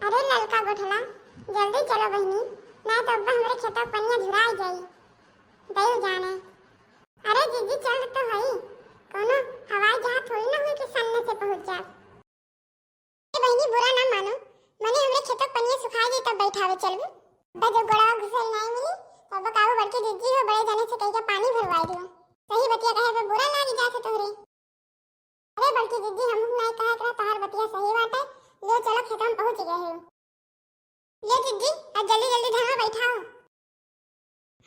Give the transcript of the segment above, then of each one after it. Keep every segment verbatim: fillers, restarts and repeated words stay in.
अरे ललका गोठला, जल्दी चलो बहिनी, नाहीं तो अब्बा हमरे खेतवा पनिया झुराई जाई। दई जाने। अरे जीजी, चल तो हई, कौनो हवाई जहाज थोड़ी ना हुई कि सामने से पहुँच जाए। ए बहिनी, बुरा ना मानो, मने हमरे खेतवा पनिया सुखाई जाई तब बैठावे चलबू। अब्बा जब गोड़वा घुसल नाहीं मिली, तब काबू बड़की जीजी हो बड़े जने से कही के पानी भरवाई दियो। सही बतिया कहे पे बुरा लागी जात है तोहरे। अरे बड़की जीजी, हम नाहीं कहे एकरा, तोहार बतिया सही बाटे। ले चलो, खेतवा में पहुँच गए हो। ले जीजी, अब जल्दी जल्दी धनवा बैठाओ।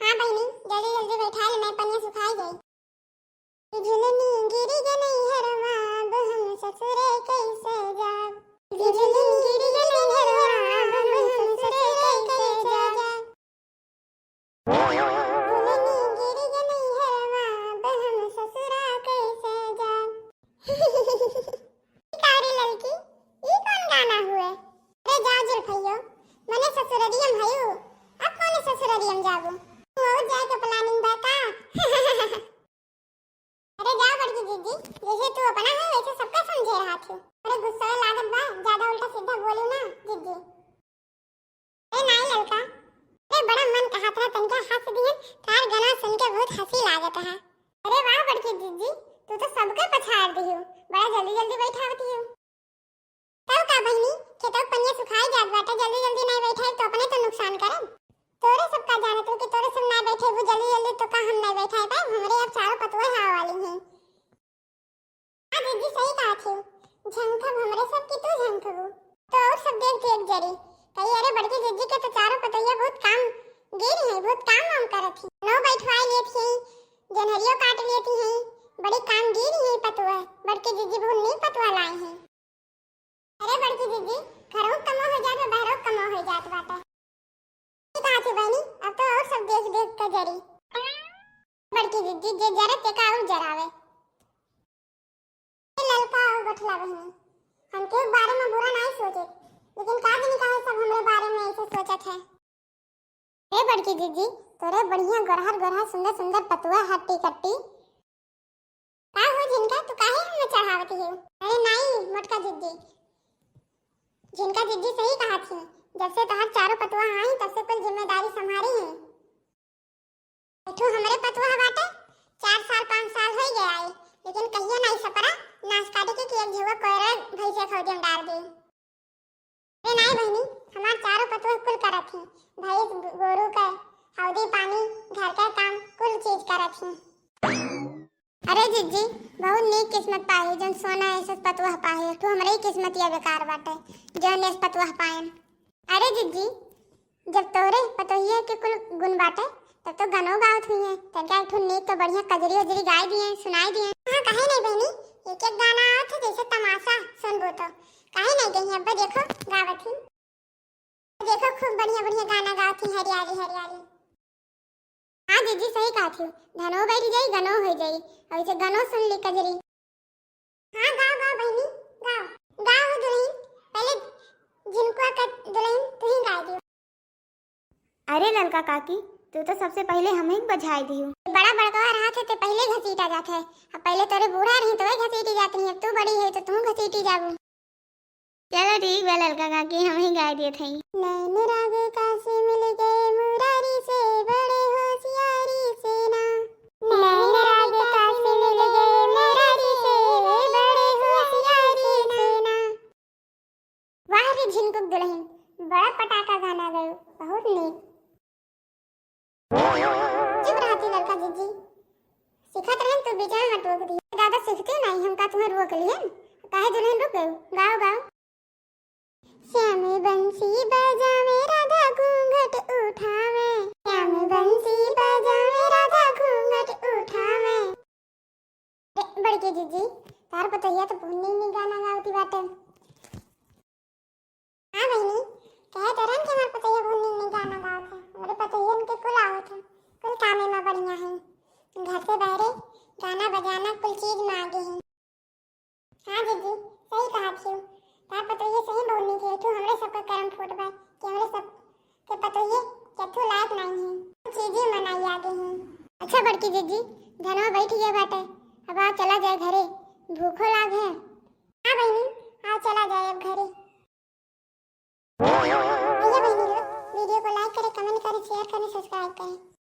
हाँ बहिनी, जल्दी जल्दी बैठा ले, नाहीं पनिया सुखाई जाई। झुलनी गिरी गे नैहरवा, अब हम ससुरे कैसे जाब। झुलनी गिरी गे नैहरवा, अब हम ससुरे कैसे जाब। झुलनी गिरी गे नैहरवा, अब हम ससुरा कैसे जाब। ई का रे ललकी, ई कौन गाना हुए? अरे जाओ जुल्फैयो, मने ससुररियम हयू, अब कौन ससुररियम जाबू? तू और जाए के planning बा का? अरे जाओ बड़की जीजी, जैसे तू अपना है वैसे सबका समझे रहा थी। अरे गुस्सा लागत बा, ज्यादा उल्टा सीधा बोलू ना जीजी। ए नाई ललका, अरे बड़ा मन कहत रहा तनिका हंस दिहन, तार गाना सुन के बहुत हंसी लागत है। अरे वाह बड़की जीजी, तू तो सबके पछाड़ दिहू, बड़ा जल्दी जल्दी बैठावत हियू। तब का बहिनी, खेतवा के पनिया सुखाई जात बाटे, जल्दी जल्दी नाई बैठाई तो अपने तो नुकसान करब। तोरे सब का जानत हो कि तोरे सब नाई बैठेबू जल्दी जल्दी तो का हम नाई बैठाई पाए, हमरे अब चारों पतुआ हवा वाली हैं। हाँ जीजी, सही कहा थी। झंखब हमरे सब की तू झंखबू। तो और सब देख देख जरी। कही, "अरे बड़की जीजी के तो चारों पतोहिया बहुत काम गिरी है, बहुत काम वाम करत ही। नौ बैठवाई लेत ही, जनहरियो काट लेत ही, बड़ी काम गिरी है पतोह। बड़की जीजी बहुत नीक पतोह लाए हैं।" अरे बड़की जीजी, घरहू कमो हो जात बा, बहरो कमो हो जात बाटे। ई कहा थी बहनी, अब तो और सब देख देख के जरी। बड़की जीजी, जे जरे तेका और जरावे। ए ललका और गोठला बहनी, हम केहू के बारे में बुरा नाई सोचे, लेकिन का जानी काहे सब हमरे बारे में ऐसे सोचत है। ए बड़की जीजी, तोरे बढ़िया गोरहर गोरहर सुंदर सुंदर पतुआ हट्टी कट्टी। का हो झिनका, तू काहे हमें चढ़ावत हो? अरे नाई मोटका जीजी, झिनका जीजी सही कहा थी, जब से तोहार चारों पतुआ आई तब से कुल जिम्मेदारी संभारी है। बैठू हमरे पतुआ बाटे, चार साल पाँच साल हो गया आई, लेकिन कहिया नाई सपरा नाश काटे के कि एक झुआ कोयरा भैंसे खौदी में डाल दी। अरे नाई बहिनी, हमार चारों पतोह कुल करत ही, भैंस गोरू के हौदी पानी, घर के काम, कुल चीज करत ही। अरे जिज्जी, बहुत नीक किस्मत पाही, जौन सोना ऐसे पतोह पाही। एक ठो हमरे ही किस्मतिया बेकार बाटे, जौन ऐसे पतोह पाएन। अरे जिज्जी, जब तोरे पतोहिए के कुल गुण बाटे, तब तो गनो गावत हुई है। तनका एक ठो नीक तो बढ़िया कजरी उजरी गाय दिए, सुनाई दिए। हाँ, काहे नहीं बहनी, एक एक गाना आवत है जैसे तमाशा सुनबो तो। काहे नहीं गई है, अब्बा देखो गावत ही। देखो खूब बढ़िया बढ़िया गाना गावत ही, हरियाली हरियाली। हाँ जिज्जी सही कहा थी, धनो बैठ जाई, गनो हो जाई, और इसे गनो सुन ली कजरी। हाँ, गाओ, गाओ बहिनी, गाओ। गाओ हो दुल्हन, पहले झिनकुआ का दुल्हन तू ही गाय दियो। अरे ललका काकी, तू तो सबसे पहले हम ही बजाई दियो। बड़ा बड़कवा रहा थे, ते पहले घसीटा जात है। अब पहले तोरे बूढ़ा रही तो वही घसीटी जात रही, अब तू बड़ी है तो तू घसीटी जाबू। चलो ठीक बा ललका काकी, हम ही गाय दिए थे। नैन राग काशी मिल गए मुरारी से, बड़े होशियारी से ना। नैन राग काशी मिल गए मुरारी से, बड़े होशियारी से ना। वाह रे झिनकुक दुल्हन, बड़ा पटाखा गाना गयो, बहुत नीक। चुप रहती ललका जिज्जी, सिखत रहन तू बीच में मत टोक दी। दादा सीखते नहीं, हम का तुम्हें रोक लियन? काहे दुल्हन रुक गयो? गाओ गाओ। श्याम बंसी बजावे राधा घूंघट उठावे, श्याम बंसी बजावे राधा घूंघट उठावे। अरे, बड़की जिज्जी, तार पतोहिया तो बहुत नीक नीक गाना गावती बाटे। हाँ बहिनी, कहे तो रहन कि हमार पतोहिया बहुत नीक नीक गाना गावत है। हमरे पतोहियन के कुल आवत है, कुल कामे में बढ़िया है। घर से बहरे गाना बजाना कुल चीज में आगे है। हाँ जिज्जी, सही कहा थियो। तार पतोहिए सही बहुत नीक है, तू हमरे सबका करम फूट बा कि हमरे सब के पतोहिए केथू लायक नहीं है, चीजी मनाई आगे हैं। अच्छा बड़की जिज्जी, धनवा बैठ गया बाटे, अब आ चला जाए घरे, भूखो लाग है। हाँ बहिनी, आ चला जाए अब घरे। share करें, subscribe करें।